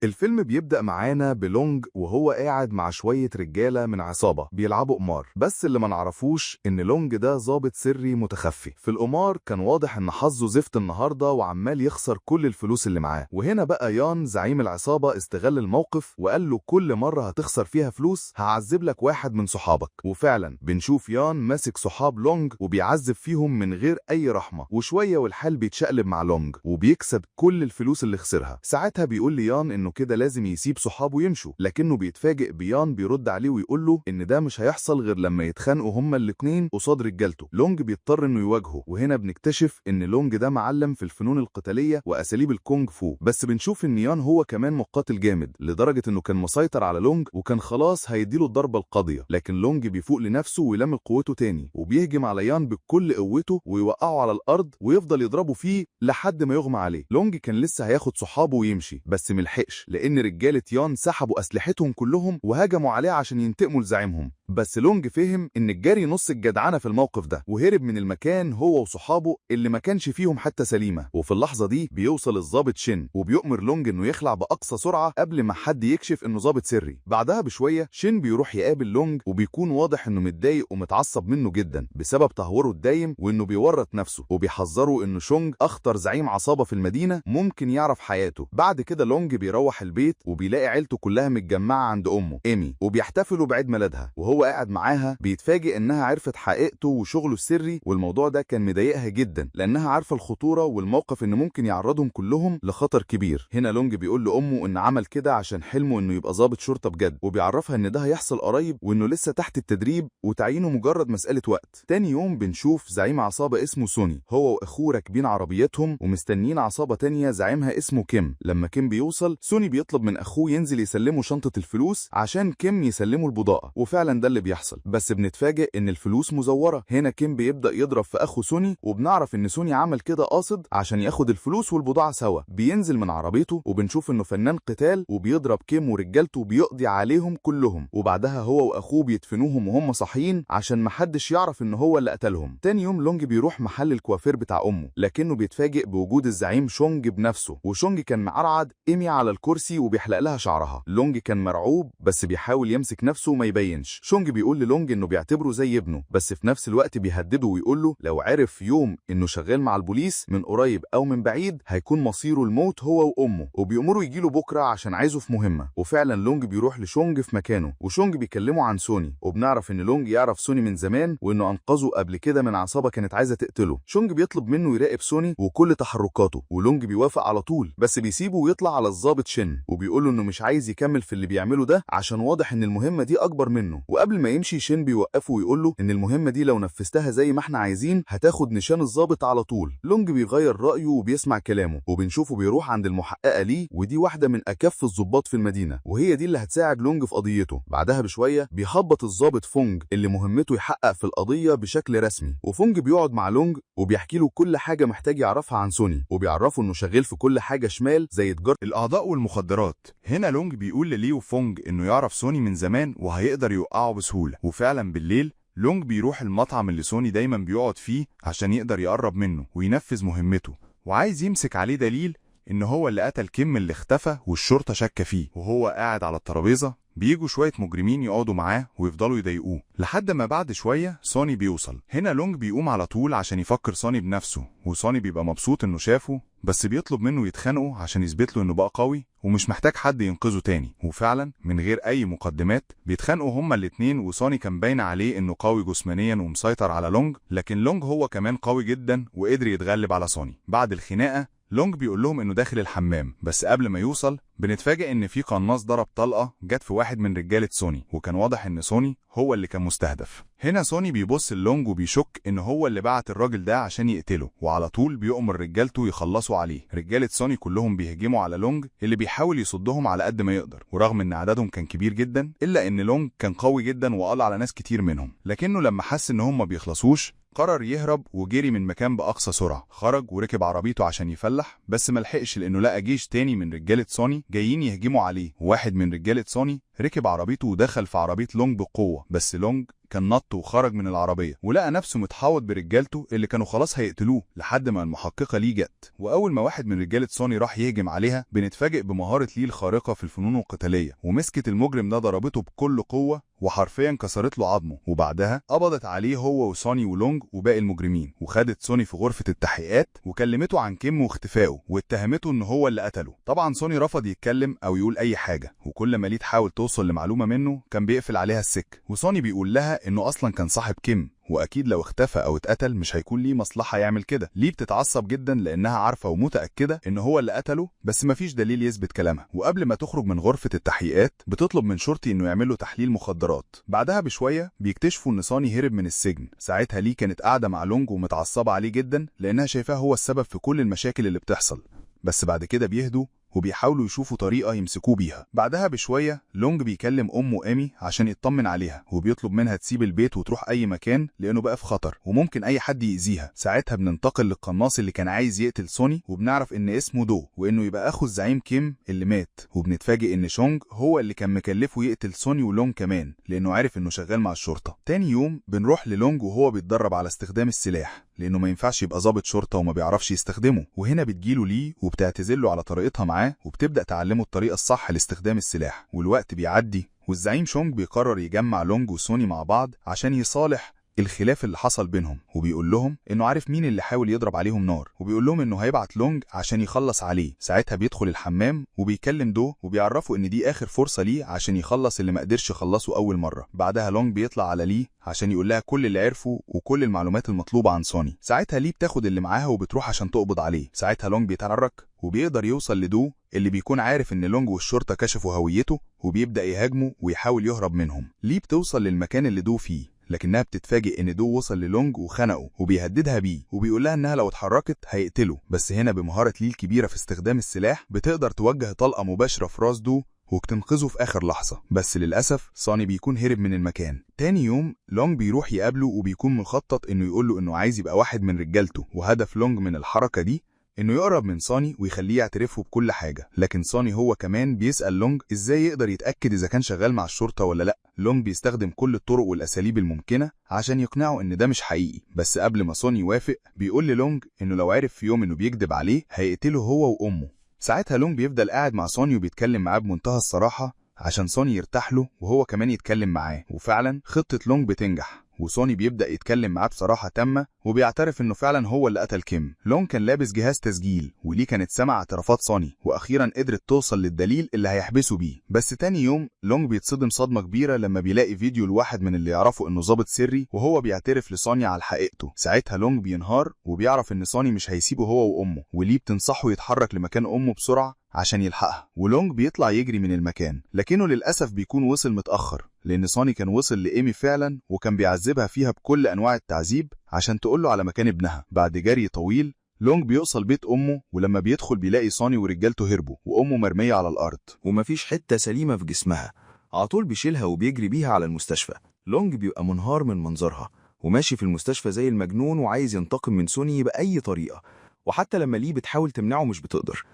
الفيلم بيبدأ معانا بلونج وهو قاعد مع شوية رجالة من عصابة بيلعبوا قمار، بس اللي ما نعرفوش إن لونج ده ضابط سري متخفي. في القمار كان واضح إن حظه زفت النهاردة وعمال يخسر كل الفلوس اللي معاه. وهنا بقى يان زعيم العصابة استغل الموقف وقال له كل مرة هتخسر فيها فلوس هعذب لك واحد من صحابك. وفعلا بنشوف يان ماسك صحاب لونج وبيعذب فيهم من غير أي رحمة، وشوية والحال بيتشقلب مع لونج وبيكسب كل الفلوس اللي خسرها. ساعتها بيقول ليان إنه كده لازم يسيب صحابه يمشوا، لكنه بيتفاجئ بيان بيرد عليه ويقول له إن ده مش هيحصل غير لما يتخانقوا هما الاتنين قصاد رجالته. لونج بيضطر إنه يواجهه، وهنا بنكتشف إن لونج ده معلم في الفنون القتالية وأساليب الكونغ فو. بس بنشوف إن يان هو كمان مقاتل جامد لدرجة إنه كان مسيطر على لونج وكان خلاص هيديله الضربة القاضية، لكن لونج بيفوق لنفسه ويلم قوته تاني وبيهجم على يان بكل قوته ويوقعه على الأرض ويفضل يضربه فيه لحد ما يغمى عليه. لونج كان لسه هياخد صحابه ويمشي بس ملحقش، لأن رجالة يان سحبوا أسلحتهم كلهم وهجموا عليه عشان ينتقموا لزعيمهم. بس لونج فهم إن الجري نص الجدعنة في الموقف ده وهرب من المكان هو وصحابه اللي ما كانش فيهم حتى سليمة. وفي اللحظة دي بيوصل الضابط شين وبيؤمر لونج إنه يخلع بأقصى سرعة قبل ما حد يكشف إنه ضابط سري. بعدها بشوية شين بيروح يقابل لونج وبيكون واضح إنه متضايق ومتعصب منه جدا بسبب تهوره الدايم وإنه بيورط نفسه، وبيحذره إنه شونج أخطر زعيم عصابة في المدينة ممكن يعرف حياته. بعد كده لونج بيروح البيت وبيلاقي عيلته كلها متجمعة عند أمه إيمي وبيحتفلوا بعيد ميلادها، وهو قاعد معاها بيتفاجئ إنها عرفت حقيقته وشغله السري، والموضوع ده كان مضايقها جدا لأنها عارفة الخطورة والموقف إن ممكن يعرضهم كلهم لخطر كبير. هنا لونج بيقول لأمه إن عمل كده عشان حلمه إنه يبقى ضابط شرطة بجد، وبيعرفها إن ده هيحصل قريب وإنه لسه تحت التدريب وتعيينه مجرد مسألة وقت. تاني يوم بنشوف زعيم عصابة اسمه سوني هو وأخوه راكبين عربيتهم ومستنيين عصابة تانية زعيمها اسمه كيم. لما كيم بيوصل سوني بيطلب من أخوه ينزل يسلمه شنطة الفلوس عشان كيم يسلمه البضاعة، وفعلا ده اللي بيحصل، بس بنتفاجئ إن الفلوس مزورة. هنا كيم بيبدأ يضرب في أخو سوني، وبنعرف إن سوني عمل كده قاصد عشان ياخد الفلوس والبضاعة سوا. بينزل من عربيته وبنشوف إنه فنان قتال وبيضرب كيم ورجالته وبيقضي عليهم كلهم، وبعدها هو وأخوه بيدفنوهم وهم صاحيين عشان محدش يعرف إن هو اللي قتلهم. تاني يوم لونج بيروح محل الكوافير بتاع أمه، لكنه بيتفاجئ بوجود الزعيم شونج بنفسه، وشونج كان معرعد إيمي على الكرسي وبيحلق لها شعرها. لونج كان مرعوب بس بيحاول يمسك نفسه وما يبينش. شونج بيقول للونج إنه بيعتبره زي ابنه، بس في نفس الوقت بيهدده ويقول له لو عرف يوم إنه شغال مع البوليس من قريب أو من بعيد هيكون مصيره الموت هو وأمه، وبيأمره يجيله بكرة عشان عايزه في مهمة. وفعلا لونج بيروح لشونج في مكانه، وشونج بيكلمه عن سوني، وبنعرف إن لونج يعرف سوني من زمان وإنه أنقذه قبل كده من عصابة كانت عايزة تقتله. شونج بيطلب منه يراقب سوني وكل تحركاته، ولونج بيوافق على طول، بس بيسيبه ويطلع على الضابط شين وبيقول له إنه مش عايز يكمل في اللي بيعمله ده عشان واضح إن المهمة دي أكبر منه. وقبل ما يمشي شين بيوقفه ويقول له إن المهمة دي لو نفذتها زي ما احنا عايزين هتاخد نشان الضابط على طول. لونج بيغير رأيه وبيسمع كلامه، وبنشوفه بيروح عند المحققة ليه، ودي واحدة من أكف الضباط في المدينة، وهي دي اللي هتساعد لونج في قضيته. بعدها بشوية بيخبط الضابط فونج اللي مهمته يحقق في القضية بشكل رسمي، وفونج بيقعد مع لونج وبيحكي له كل حاجة محتاج يعرفها عن سوني، وبيعرفه إنه شغال في كل حاجة شمال زي تجارة الأعضاء والمخدرات. هنا لونج بيقول لليو فونج إنه يعرف سوني من زمان وهيقدر يوقعه بسهولة. وفعلا بالليل لونج بيروح المطعم اللي سوني دايما بيقعد فيه عشان يقدر يقرب منه وينفذ مهمته، وعايز يمسك عليه دليل إن هو اللي قتل كيم اللي اختفى والشرطة شاكة فيه. وهو قاعد على الترابيزة بيجوا شوية مجرمين يقعدوا معاه ويفضلوا يضايقوه لحد ما بعد شوية سوني بيوصل. هنا لونج بيقوم على طول عشان يفكر سوني بنفسه، وسوني بيبقى مبسوط إنه شافه، بس بيطلب منه يتخانقوا عشان يثبت له إنه بقى قوي ومش محتاج حد ينقذه تاني. وفعلا من غير أي مقدمات بيتخانقوا هما الاتنين، وسوني كان باين عليه إنه قوي جسمانيا ومسيطر على لونج، لكن لونج هو كمان قوي جدا وقدر يتغلب على سوني. بعد الخناقة لونج بيقول لهم إنه داخل الحمام، بس قبل ما يوصل بنتفاجئ إن في قناص ضرب طلقة جت في واحد من رجالة سوني، وكان واضح إن سوني هو اللي كان مستهدف. هنا سوني بيبص للونج وبيشك إن هو اللي بعت الراجل ده عشان يقتله، وعلى طول بيؤمر رجالته يخلصوا عليه. رجالة سوني كلهم بيهجموا على لونج اللي بيحاول يصدهم على قد ما يقدر، ورغم إن عددهم كان كبير جدا إلا إن لونج كان قوي جدا وقضى على ناس كتير منهم. لكنه لما حس إن هم ما بيخلصوش قرر يهرب وجري من مكان بأقصى سرعة. خرج وركب عربيته عشان يفلح، بس ملحقش لأنه لقى جيش تاني من رجالة سوني جايين يهجموا عليه، وواحد من رجالة سوني ركب عربيته ودخل في عربية لونج بقوة، بس لونج كان نط وخرج من العربية ولقى نفسه متحوط برجالته اللي كانوا خلاص هيقتلوه لحد ما المحققة ليه جت. وأول ما واحد من رجالة سوني راح يهجم عليها بنتفاجئ بمهارة ليه الخارقة في الفنون القتالية، ومسكت المجرم ده ضربته بكل قوة وحرفيا كسرت له عظمه، وبعدها قبضت عليه هو وسوني ولونج وباقي المجرمين، وخدت سوني في غرفة التحقيقات وكلمته عن كيم واختفائه واتهمته ان هو اللي قتله. طبعا سوني رفض يتكلم او يقول اي حاجة، وكل ما ليه تحاول توصل لمعلومة منه كان بيقفل عليها السك. وسوني بيقول لها انه اصلا كان صاحب كيم، واكيد لو اختفى او اتقتل مش هيكون ليه مصلحة يعمل كده. ليه بتتعصب جدا لانها عارفة ومتأكدة ان هو اللي قتله، بس مفيش دليل يثبت كلامها. وقبل ما تخرج من غرفة التحقيقات بتطلب من شرطي انه يعمل له تحليل مخدرات. بعدها بشوية بيكتشفوا ان سوني هرب من السجن. ساعتها ليه كانت قاعدة مع لونج ومتعصبة عليه جدا لانها شايفاه هو السبب في كل المشاكل اللي بتحصل، بس بعد كده بيهدوا وبيحاولوا يشوفوا طريقة يمسكوه بيها. بعدها بشوية لونج بيكلم أمه إيمي عشان يطمن عليها، وبيطلب منها تسيب البيت وتروح أي مكان لأنه بقى في خطر وممكن أي حد يأذيها. ساعتها بننتقل للقناص اللي كان عايز يقتل سوني، وبنعرف إن اسمه دو وإنه يبقى أخو الزعيم كيم اللي مات. وبنتفاجئ إن شونج هو اللي كان مكلفه يقتل سوني ولونج كمان لأنه عارف إنه شغال مع الشرطة. تاني يوم بنروح للونج وهو بيتدرب على استخدام السلاح لأنه ما ينفعش يبقى ضابط شرطة وما بيعرفش يستخدمه. وهنا بتجيله ليه وبتعتذر له على طريقتها معاه وبتبدأ تعلمه الطريقة الصح لاستخدام السلاح. والوقت بيعدي والزعيم شونج بيقرر يجمع لونج وسوني مع بعض عشان يصالح الخلاف اللي حصل بينهم، وبيقول لهم انه عارف مين اللي حاول يضرب عليهم نار، وبيقول لهم انه هيبعت لونج عشان يخلص عليه. ساعتها بيدخل الحمام وبيكلم دو وبيعرفه ان دي اخر فرصة ليه عشان يخلص اللي ما قدرش يخلصه اول مرة. بعدها لونج بيطلع على ليه عشان يقول لها كل اللي عرفه وكل المعلومات المطلوبة عن سوني. ساعتها ليه بتاخد اللي معاها وبتروح عشان تقبض عليه. ساعتها لونج بيتحرك وبيقدر يوصل لدو اللي بيكون عارف ان لونج والشرطة كشفوا هويته، وبيبدأ يهاجمه ويحاول يهرب منهم. ليه بتوصل للمكان اللي دو فيه، لكنها بتتفاجئ ان دو وصل للونج وخنقه وبيهددها بيه وبيقول لها انها لو اتحركت هيقتله. بس هنا بمهارة ليه الكبيرة في استخدام السلاح بتقدر توجه طلقة مباشرة في راس دو وبتنقذه في آخر لحظة، بس للأسف سوني بيكون هرب من المكان. تاني يوم لونج بيروح يقابله وبيكون مخطط انه يقول له انه عايز يبقى واحد من رجالته، وهدف لونج من الحركة دي انه يقرب من سوني ويخليه يعترفه بكل حاجة. لكن سوني هو كمان بيسأل لونج ازاي يقدر يتأكد اذا كان شغال مع الشرطة ولا لا. لونج بيستخدم كل الطرق والاساليب الممكنة عشان يقنعه ان ده مش حقيقي، بس قبل ما سوني يوافق بيقول للونج انه لو عرف في يوم انه بيكذب عليه هيقتله هو وامه. ساعتها لونج بيفضل قاعد مع سوني وبيتكلم معاه بمنتهى الصراحة عشان سوني يرتاح له وهو كمان يتكلم معاه. وفعلا خطة لونج بتنجح وسوني بيبدأ يتكلم معاه بصراحة تامة وبيعترف انه فعلا هو اللي قتل كيم. لونج كان لابس جهاز تسجيل وليه كانت سامعة اعترافات سوني، واخيرا قدرت توصل للدليل اللي هيحبسه بيه. بس تاني يوم لونج بيتصدم صدمة كبيرة لما بيلاقي فيديو لواحد من اللي يعرفه انه ضابط سري وهو بيعترف لسوني على حقيقته. ساعتها لونج بينهار وبيعرف ان سوني مش هيسيبه هو وامه، وليه بتنصحه يتحرك لمكان امه بسرعة عشان يلحقها. ولونج بيطلع يجري من المكان، لكنه للأسف بيكون وصل متأخر لأن سوني كان وصل لإيمي فعلا وكان بيعذبها فيها بكل أنواع التعذيب عشان تقوله على مكان ابنها. بعد جري طويل لونج بيوصل بيت أمه، ولما بيدخل بيلاقي سوني ورجالته هربوا وأمه مرمية على الأرض ومفيش حتة سليمة في جسمها. عطول بيشيلها وبيجري بيها على المستشفى. لونج بيبقى منهار من منظرها وماشي في المستشفى زي المجنون وعايز ينتقم من سوني بأي طريقة، وحتى لما ليه بتحاول تمنعه مش بتقدر.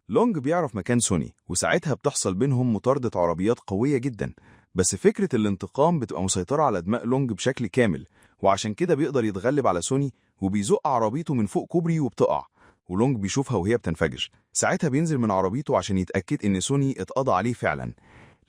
لونج بيعرف مكان سوني وساعتها بتحصل بينهم مطاردة عربيات قوية جدا، بس فكرة الانتقام بتبقى مسيطرة على دماء لونج بشكل كامل، وعشان كده بيقدر يتغلب على سوني وبيزق عربيته من فوق كوبري وبتقع، ولونج بيشوفها وهي بتنفجر. ساعتها بينزل من عربيته عشان يتأكد إن سوني اتقضى عليه فعلا،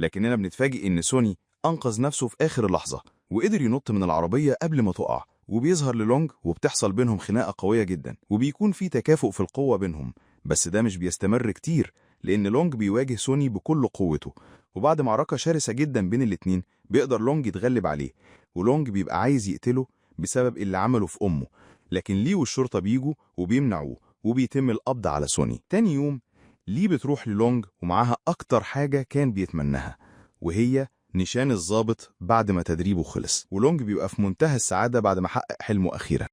لكننا بنتفاجئ إن سوني أنقذ نفسه في آخر اللحظة وقدر ينط من العربية قبل ما تقع، وبيظهر للونج وبتحصل بينهم خناقة قوية جدا، وبيكون في تكافؤ في القوة بينهم. بس ده مش بيستمر كتير لأن لونج بيواجه سوني بكل قوته، وبعد معركة شرسة جدا بين الاتنين بيقدر لونج يتغلب عليه، ولونج بيبقى عايز يقتله بسبب اللي عمله في أمه، لكن ليه والشرطة بيجوا وبيمنعوه وبيتم القبض على سوني. تاني يوم ليه بتروح للونج ومعاها أكتر حاجة كان بيتمناها، وهي نشان الضابط بعد ما تدريبه خلص، ولونج بيبقى في منتهى السعادة بعد ما حقق حلمه أخيرا.